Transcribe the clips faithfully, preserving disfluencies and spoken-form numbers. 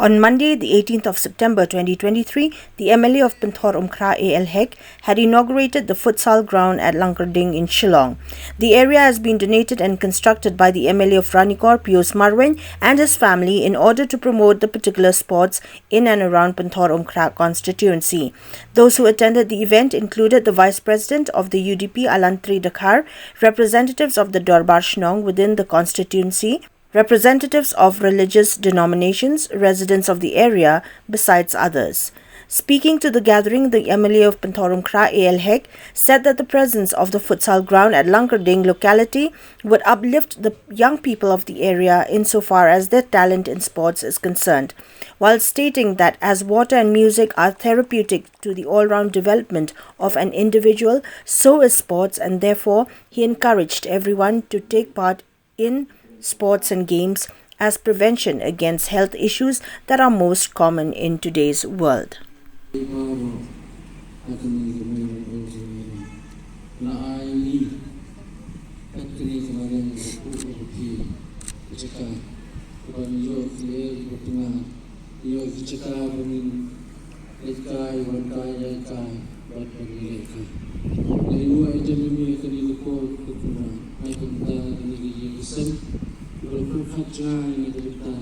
On Monday, the eighteenth of September twenty twenty-three, the M L A of Pynthorumkhrah, A L Hek, had inaugurated the futsal ground at Langkyrding in Shillong. The area has been donated and constructed by the M L A of Ranikor, Pius Marwein, and his family in order to promote the particular sports in and around Pynthorumkhrah constituency. Those who attended the event included the Vice President of the U D P, Alantri Dkhar, representatives of the Dorbar Shnong within the constituency, representatives of religious denominations, residents of the area, besides others. Speaking to the gathering, the M L A of Pynthorumkhrah, A L Hek, said that the presence of the futsal ground at Langkyrding locality would uplift the young people of the area insofar as their talent in sports is concerned, while stating that as water and music are therapeutic to the all-round development of an individual, so is sports, and therefore he encouraged everyone to take part in sports and games as prevention against health issues that are most common in today's world. Leit kai, wan kai, ïa kai, bad ban ïaleh kai. Ngi ruh ïa kane ka por ka kumne, ai kumta kane ka ïing ka sem, ba la pyrkhat jngai na ka bynta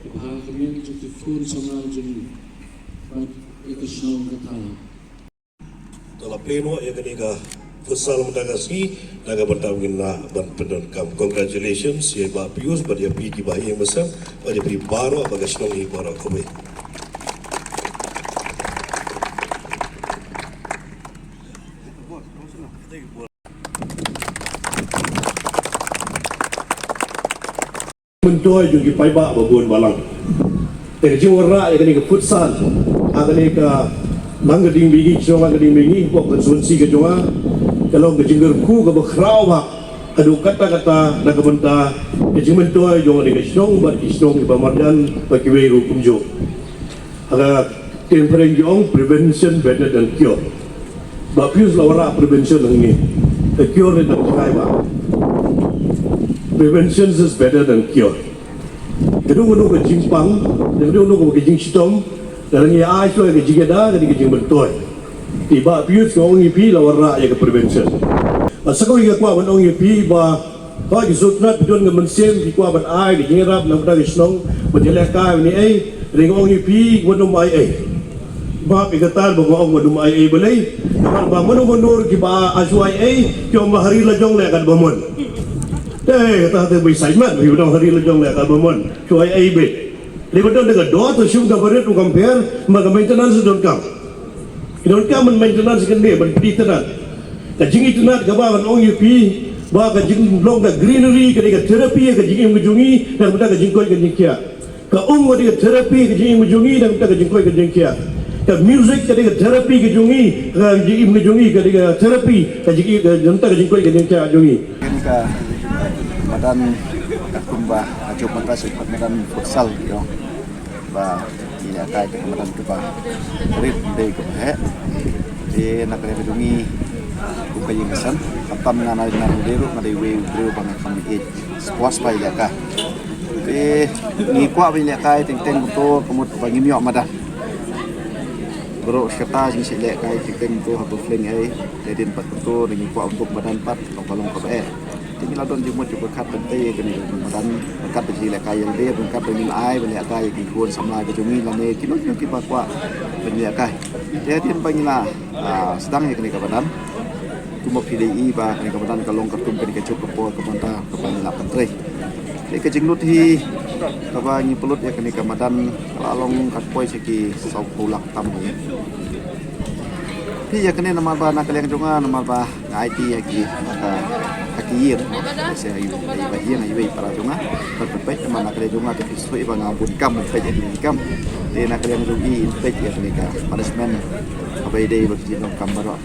ka bha ka miat jong ki khun samla jong ngi bad ïa ka shnong ka thaw. Te la pynlong ïa kane ka futsal mynta ka sngi, na ka bynta ngin lah ban pyndonkam. Congratulations ïa i Bah Pius bad ïa phi ki bahaïing bahasem bad ïa phi baroh bad ka shnong hi baroh kawei. Myntoi jong ki paidbah ba bun balang. Te ka jingwanrah ïa kane ka futsal ha kane ka Langkyrding Byngi, shnong Langkyrding Byngi, hapoh constituency ka jong nga, ka long ka jingkyrkhu kaba khraw bha haduh katta katta na ka bynta ka jingmyntoi jong kane ka shnong bad ki shnong kiba marjan bad kiwei ruh kumjuh. Ha ka ktien phareng ki ong, prevention better than cure. Bah Pius la wanrah prevention hangne. Ka cure ne dang jngai bha. Prevention is better than cure. Kano kano ka jingpang, kano kano ka jingshitom, lada ngi ai shuwa ka jingïada, ka dei ka jingmyntoi. Te Bah Pius, nga ong ïa phi, la wanrah ïa ka prevention. Bad sa kawei nga kwah ban ong ïa phi ba Hooid, ki sngewtynnat, ki don ka mynsiem, ki kwah ban ai ka jingïarap na ka bynta ka shnong, ban ïalehkai ban ïa ei, hynrei nga ong ïa phi, wat nym ai ei. Map ïa kata ba nga ong wat nym ai ei balei. Namar ba mano mano ruh kiba ai shuwa ai ei, ki ong ba ha ri la jong leh katba mon. Te kata te ba ïa saimat, ba ïa dang ha ri la jong leh katba mon. Shuwa ai ei beit. Hynrei ba don ka dor, to shim ka barit ruh kam pher, ma ka maintenance donkam. Ki donkam ban maintenance kane, ban pynïatynnat. Ka jingitynnat kaba ngan ong ïa phi, ba ka jinglong ka greenery ka dei ka therapy ka jingim ka jong ngi, na ka bynta ka jingkoit ka jingkhiah. Ka um ka dei ka therapy ka jingim ka jong ngi, na ka bynta ka jingkoit ka jingkhiah. Ka music ka dei ka therapy ka jong ngi, ka jingim ka jong ngi, ka dei ka therapy ka jingim, ka, na ka bynta ka jingkoit ka jingkhiah jong ngi. Kane ka madan, ka kumba, ka jong madan, madan futsal, you know. Ba ngi ïa kai te ka madan kaba rit, dei kaba heh. Te na ka liang ka jong ngi kum ka ïing ka sem, khamtam nga na, na dei ruh nga dei uwei u briew ba nga kham ïeit sports ba ïa kai. Te ngi kwah ba ïa kai teng teng kumto, ka mut ba ngim ïoh madan. Baroh shi katta ngi sa ïa kai teng teng kumto ha ka fleng ei. Te dien pat kumto ngi kwah kumto madan pat long ka long kaba eh. Te ngi la don jingmut jingpyrkhat ban tei ïa kane ka madan, ryngkat bad ka jingïalehkai ïalade, ryngkat bad ngin ai ban ïalehkai ïa ki khun samla ka jong ngi lane kino kino kiba kwah ban ïalehkai. Te hadien ba ngi la, ah, sdang ïa kane ka madan, kumba phi dei i ba kane ka madan ka long katkum kane ka juk ka por ka bynta kaba ngi la pyntrei. Te ka jinglut hi kaba ngi pynlut ïa kane ka madan ka la long ka poi sha ki sawphew lak tam hi. Phi ïa kane namar ba na ka liang jong nga namar ba nga aiti ha ki, ha ka, ha ki ïing, sha iwei, iwei ba ïing, iwei para jong nga. Bad peit namar na ka liang jong nga te phi sngewthuh ba nga bun kam, peit ïa ki kam. Te na ka liang jong i, peit ïa kane ka punishment. Haba i dei ba ki jingdonkam baroh.